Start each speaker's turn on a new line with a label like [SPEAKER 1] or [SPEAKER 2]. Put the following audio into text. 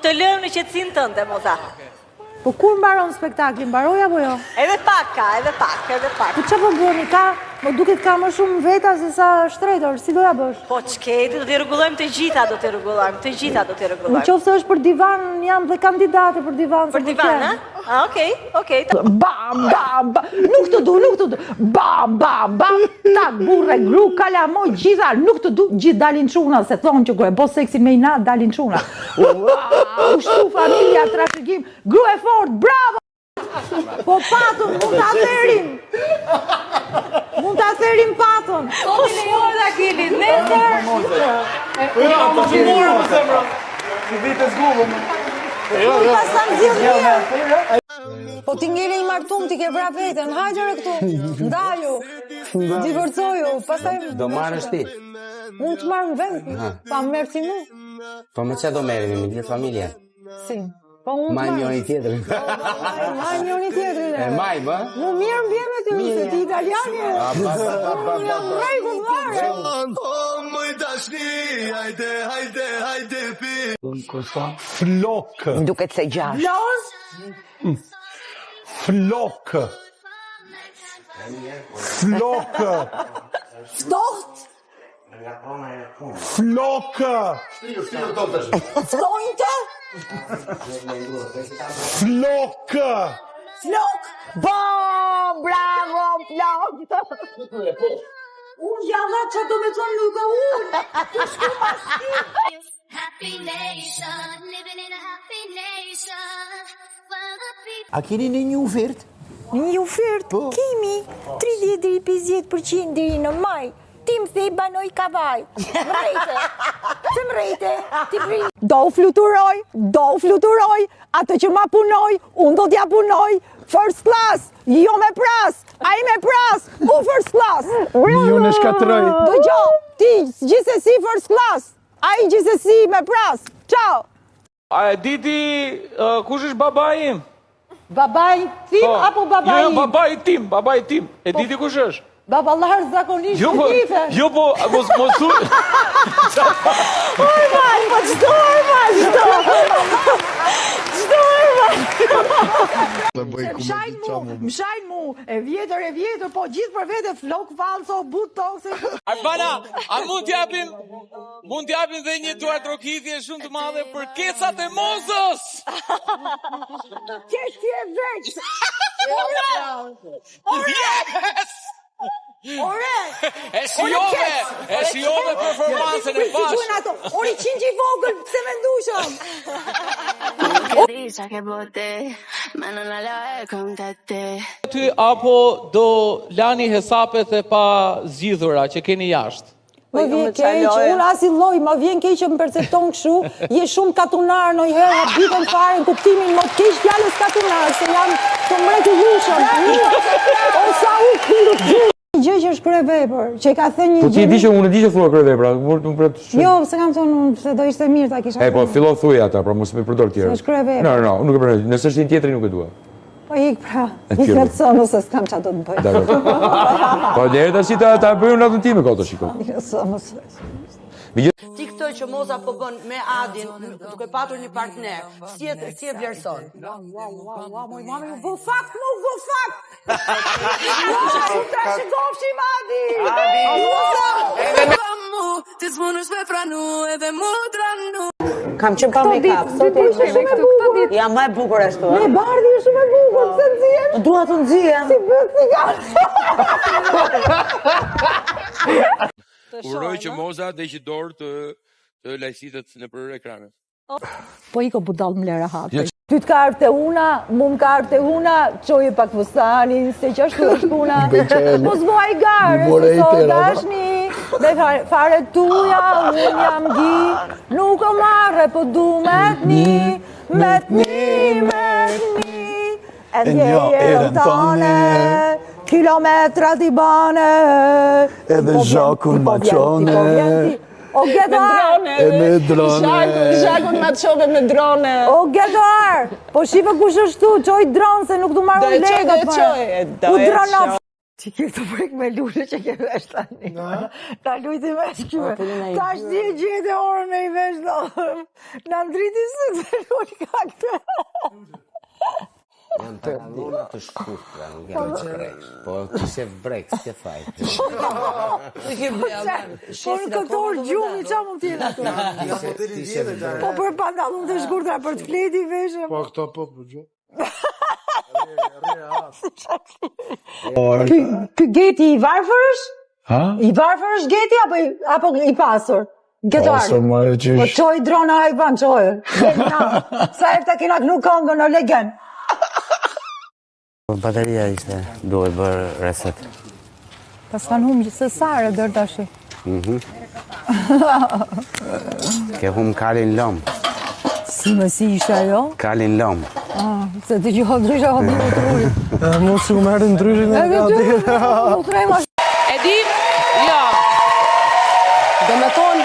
[SPEAKER 1] të lëmë në qetësinë tënde, Moza.
[SPEAKER 2] Po kur mbaron spektakli, mbaroi apo jo?
[SPEAKER 1] Edhe pak ka, edhe pak, edhe pak.
[SPEAKER 2] Po ça po bëni, ka, më duket ka më shumë veta se sa shtretër, si do ja bësh?
[SPEAKER 1] Po ç'ke, do t'i rregullojmë të gjitha, do t'i rregullojmë, të gjitha do t'i rregullojmë.
[SPEAKER 2] Në qoftë se është për divan, jam dhe kandidate për divan.
[SPEAKER 1] Për divan, a? Ah, okej, okej.
[SPEAKER 2] Bam, bam, bam, nuk të du, nuk të du, bam, bam, bam, tak, burrë, gru, kalamoj, gjitha, nuk të du, gjithë dalin çuna, se thonë që kur e bo seksin me inat, dalin çuna. U shtu familja, trashëgim, Grua e fort, bravo! Po patën, mund ta therim. Mund ta therim patën.
[SPEAKER 3] Po ti lejohet Akili, nesër.
[SPEAKER 4] Po jo, po ti morë më zemra. Si vite zguvëm.
[SPEAKER 2] Jo, jo. Pas ta nxjerr mirë. Po ti ngele i martum, ti ke vra veten, hajde re këtu, ndaju, divorcoju, pastaj...
[SPEAKER 5] Do marrësh ti?
[SPEAKER 2] Mund të marr në vend, pa merr ti mu.
[SPEAKER 5] Po me ça do merremi, me gjithë familjen?
[SPEAKER 2] Si? Po unë
[SPEAKER 5] Majmë njëri tjetrin.
[SPEAKER 2] Majmë njëri tjetrin.
[SPEAKER 5] E majmë, ë?
[SPEAKER 2] Mu mirë më vjen me ty, se ti italian je. Unë jam rregull fare.
[SPEAKER 4] Flokë.
[SPEAKER 6] Më duket se gjash.
[SPEAKER 2] Loz?
[SPEAKER 4] Flokë. Flokë.
[SPEAKER 2] Ftoht?
[SPEAKER 4] Flokë.
[SPEAKER 2] Ftonjtë?
[SPEAKER 4] Flokë.
[SPEAKER 2] Flok? Bo, bravo, flok. Unë jalla që do me thonë Luka unë, të shku mas ti.
[SPEAKER 7] Happy nation, living in a happy nation. For the people.
[SPEAKER 8] A keni në një ofertë?
[SPEAKER 2] Një ofertë
[SPEAKER 8] Po.
[SPEAKER 2] kimi 30 deri 50% deri në maj. Ti më the banoj Kavaj. Më rrejte. Se më rrejte. Ti pri. Do u fluturoj, do u fluturoj, atë që ma punoj, unë do t'ja punoj, first class, jo me pras, ai me pras, u first class.
[SPEAKER 4] Bravo! Unë e shkatroj.
[SPEAKER 2] Dëgjo, ti gjithsesi first class, ai gjithsesi me pras. Ciao.
[SPEAKER 9] A e di ti kush është babai im?
[SPEAKER 2] Babai tim
[SPEAKER 9] Po.
[SPEAKER 2] apo babai
[SPEAKER 9] Jo, jo,
[SPEAKER 2] im?
[SPEAKER 9] babai tim, babai tim. E di ti kush është?
[SPEAKER 2] Baballar zakonisht
[SPEAKER 9] Jo, po,
[SPEAKER 2] të dife.
[SPEAKER 9] jo, po, mos mos thu.
[SPEAKER 2] Ermal, po çdo Ermal, çdo. Çdo Ermal. Më shajnë mu, më shajnë mu, e vjetër, e vjetër, po gjithë për vete flok falso, botox.
[SPEAKER 9] Arbana, a mund t'japim mund t'japim dhe një duartrokitje shumë të madhe për kecat e Mozës?
[SPEAKER 2] Qe ti e veç. Ore! Ore!
[SPEAKER 9] Yes!
[SPEAKER 2] Ore!
[SPEAKER 9] E shijove, e shijove performancën e
[SPEAKER 2] Si
[SPEAKER 9] pash.
[SPEAKER 2] quhen ato? Ore qingj i vogël, pse me ndushëm?
[SPEAKER 7] Dice che bote, ma non la contate.
[SPEAKER 9] Ty apo do lani hesapet e pa zgjidhura që keni jashtë?
[SPEAKER 2] Më vjen keq, unë asi lloj, më vjen keq që më percepton kështu, je shumë katunar ndonjëherë habitem fare në kuptimin më të keq fjalës katunar, se jam të mrekullueshëm. O sa u kundër Një gjë që është kryevepër, që e ka thënë një
[SPEAKER 10] Po ti e
[SPEAKER 2] gjë.
[SPEAKER 10] di që unë e di që thua kryevepra, por nuk pret.
[SPEAKER 2] Jo, se kam thënë unë, se do ishte mirë ta kisha
[SPEAKER 10] E po
[SPEAKER 2] thënë.
[SPEAKER 10] fillo thuaj ata, pra mos më përdor tjerë.
[SPEAKER 2] Se është kryevepër.
[SPEAKER 10] No, no, nuk e pranoj. Nëse është një tjetri nuk e dua.
[SPEAKER 2] Po ik pra,
[SPEAKER 10] E
[SPEAKER 2] ik
[SPEAKER 10] tjerë.
[SPEAKER 2] me të sënë, se s'kam ça do të bëj.
[SPEAKER 10] Dakor. Po deri tash ta ta bëj unë natën time kot tash shiko.
[SPEAKER 2] Ik me të sënë, se-
[SPEAKER 6] Ti këtë që Moza po bën me Adin, duke patur një partner, si e si e vlerëson?
[SPEAKER 2] Ua, ua, ua, ua, moj mami, u bë fakt, mu u bë fakt! Ua, u trashëgofshim Adi!
[SPEAKER 3] Ti s'munësh me pranu edhe mu tranu
[SPEAKER 6] Kam qenë pa make-up, sot
[SPEAKER 2] Këto ditë shumë e bukur.
[SPEAKER 6] Jam më e bukur ashtu,
[SPEAKER 2] Me
[SPEAKER 6] ë?
[SPEAKER 2] bardhi është shumë e bukur, pse nxihesh?
[SPEAKER 6] Dua të nxihem.
[SPEAKER 2] Si bëhet cigare.
[SPEAKER 10] Uroj që Moza dhe që dorë të të lajsitet nëpër ekrane.
[SPEAKER 2] Po iko budall më lë rehat. Ty të ka ardhur te una, mu më ka ardhur te una, çoje pak fustanin, se që ashtu është puna. Po s'buaj gare, se sot dashni, me fare, fare tuja, unë jam gi, nuk o marre, po du me t'ni, me t'ni, me t'ni, e ndjej erën tane, kilometrat i bane,
[SPEAKER 8] Edhe
[SPEAKER 2] Ti po vjen,
[SPEAKER 8] zhakun
[SPEAKER 2] ti po
[SPEAKER 8] ma
[SPEAKER 2] vjen, ti po
[SPEAKER 8] qone.
[SPEAKER 2] vjen ti. O Getoar,
[SPEAKER 8] E me drone.
[SPEAKER 3] Zhakun ma çove me drone.
[SPEAKER 2] o Getoar, po shife kush është tu, çoj dron se nuk du marrë
[SPEAKER 3] Do e çoj,
[SPEAKER 2] lekët.
[SPEAKER 3] do e çoj, do
[SPEAKER 2] U
[SPEAKER 3] e
[SPEAKER 2] dronof. Ti ke të prek me lule që ke vesh tani. Ta lujti vesh kjo. Tash ti e gjete orën me i vesh do. Na ndriti sy të lule ka këtë.
[SPEAKER 5] Janë pantallona të shkurtra, nuk janë të brek. Po kishe brek, s'ke faj.
[SPEAKER 2] Po në këtë orë gjumi, qa mund t'jenë ato?
[SPEAKER 5] Kishe brek.
[SPEAKER 2] Po për pantallon të shkurtra, për të fleti veshëm.
[SPEAKER 4] Po këto po, po gjumë.
[SPEAKER 2] Ky ky Geti i varfër është?
[SPEAKER 11] Ha?
[SPEAKER 2] I varfër është Geti apo i, apo i pasur? Getar.
[SPEAKER 11] Pasur, more, qysh.
[SPEAKER 2] Po çoj drona hajvan, çoj. Sa herë ta kena knu këngën o legen.
[SPEAKER 5] Po, Bateria ishte duhet bërë reset.
[SPEAKER 2] Pas kanë humbë se sare dër tash.
[SPEAKER 5] Mhm. Ke hum kalin lom,
[SPEAKER 2] Si më si ishte ajo?
[SPEAKER 5] kalin lom.
[SPEAKER 2] Ah, se të gjitha ndryshe ka bërë trurin.
[SPEAKER 4] Mu si u merrin ndryshin e
[SPEAKER 2] Edhe ty, u trema
[SPEAKER 3] E di? Jo.
[SPEAKER 6] Do me thonë...